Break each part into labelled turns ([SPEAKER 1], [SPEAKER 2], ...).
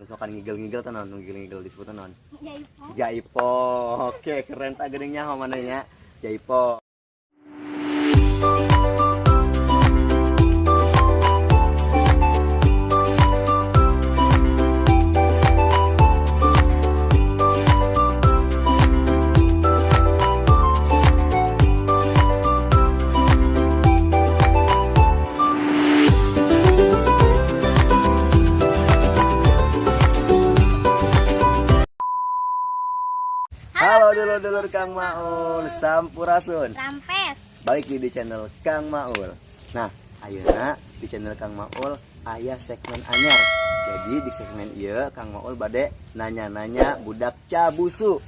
[SPEAKER 1] Nu sokan ngigel-ngigel teh naon? Nu ngigel-ngigel disebutna naon?
[SPEAKER 2] Jaipong.
[SPEAKER 1] Jaipong. Oke, keren tak geuning nyaho manehnya. Jaipong. Halo dulur-dulur Kang Maul, sampurasun.
[SPEAKER 2] Rampes.
[SPEAKER 1] Balik di channel Kang Maul. Nah, ayeuna di channel Kang Maul aya segmen anyar. Jadi di segmen ieu Kang Maul bade nanya-nanya budak cabusu.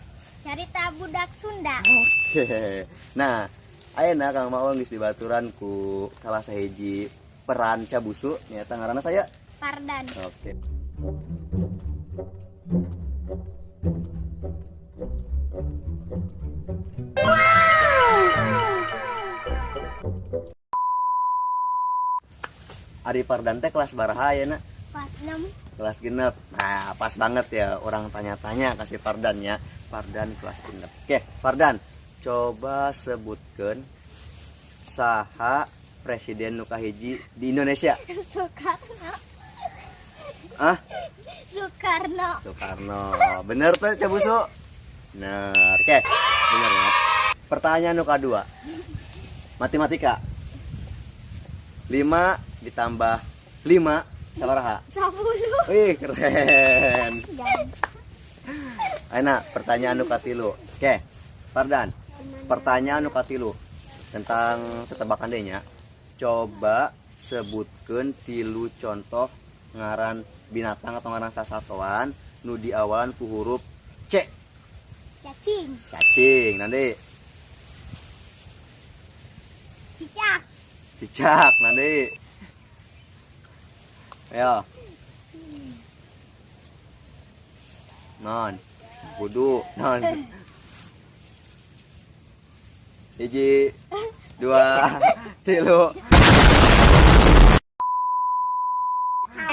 [SPEAKER 2] Carita budak Sunda.
[SPEAKER 1] Oke. Nah, ayeuna Kang Maul geus dibaturan ku salah sahiji peran cabusu, nyaeta ngaranna saya.
[SPEAKER 2] Pardan.
[SPEAKER 1] Oke. Ari Pardan teh kelas baraha ayeuna?
[SPEAKER 2] Kelas 6.
[SPEAKER 1] Kelas 6. Nah, pas banget ya orang tanya-tanya kasih Pardan ya. Pardan kelas 6. Oke, Pardan, coba sebutkan saha presiden nu kahiji di Indonesia.
[SPEAKER 2] Soekarno.
[SPEAKER 1] Ah,
[SPEAKER 2] Soekarno.
[SPEAKER 1] Soekarno. Bener tuh Cabusu? Bener. Oke, bener ya. Pertanyaan nu kadua. Matematika. 5 ditambah 5 sabaraha?
[SPEAKER 2] 10.
[SPEAKER 1] Wih, keren.
[SPEAKER 2] Jangan.
[SPEAKER 1] Ayeuna pertanyaan nu katilu. Oke, Pardan. Pertanyaan nu katilu tentang tetebakan deui nya. Coba sebutkeun tilu contoh ngaran binatang atau ngaran sasatoan nu diawalan ku huruf C.
[SPEAKER 2] Cacing.
[SPEAKER 1] Cacing, nanti
[SPEAKER 2] Cicak.
[SPEAKER 1] Cicak, nanti. Ayo. Non. Kudu, non. Hiji, dua, tilu.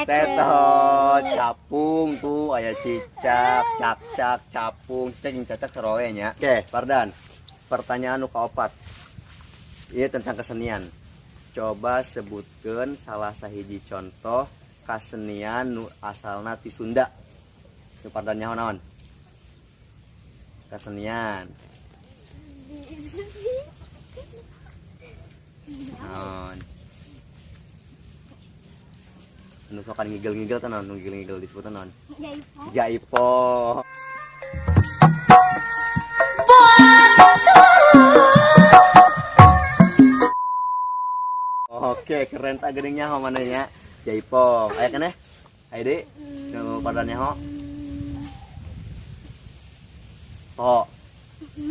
[SPEAKER 1] Tetot, capung tuh, aya cicak, cak-cak, capung, ceng, cacak serowe nya. Oke, Pardan. Pertanyaan nu kaopat. Ini tentang kesenian. Coba sebutkan salah sahiji contoh kasenian nu asalna ti Sunda. Nu Pardan nyaho naon? Kesenian. Naon? Nu sokan ngigel-ngigel teh naon? Nu ngigel-ngigel disebutna naon?
[SPEAKER 2] Jaipong.
[SPEAKER 1] Jaipong. Oke, keren tak geuning nyaho manehnya. Jaipong. Aya keneh? Aya deui? Nu Pardan nyaho? Poho.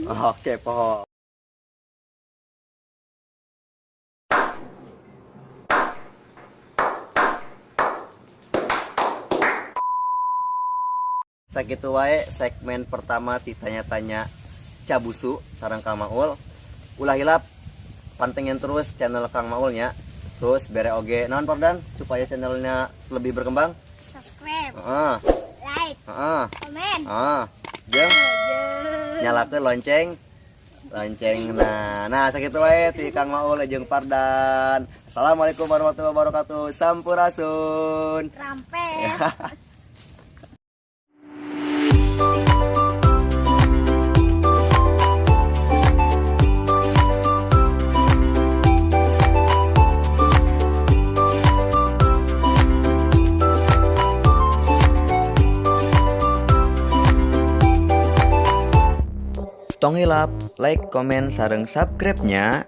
[SPEAKER 1] Oke, poho. Sakitu wae segmen pertama ditanya-tanya Cabusu sareng Kang Maul. Ulah hilap pantengin terus channel Kang Maul nya. Terus bere oge naon Pardan supaya channelnya lebih berkembang?
[SPEAKER 2] Subscribe.
[SPEAKER 1] Heeh.
[SPEAKER 2] Like.
[SPEAKER 1] Heeh.
[SPEAKER 2] Komen.
[SPEAKER 1] Heeh. Jeung nyalakeun lonceng. Lonceng. Nah, sakitu wae ti Kang Maul jeung Pardan. Assalamualaikum warahmatullahi wabarakatuh. Sampurasun.
[SPEAKER 2] Rampes.
[SPEAKER 1] Tong hilap like, komen, sareng subscribe-nya.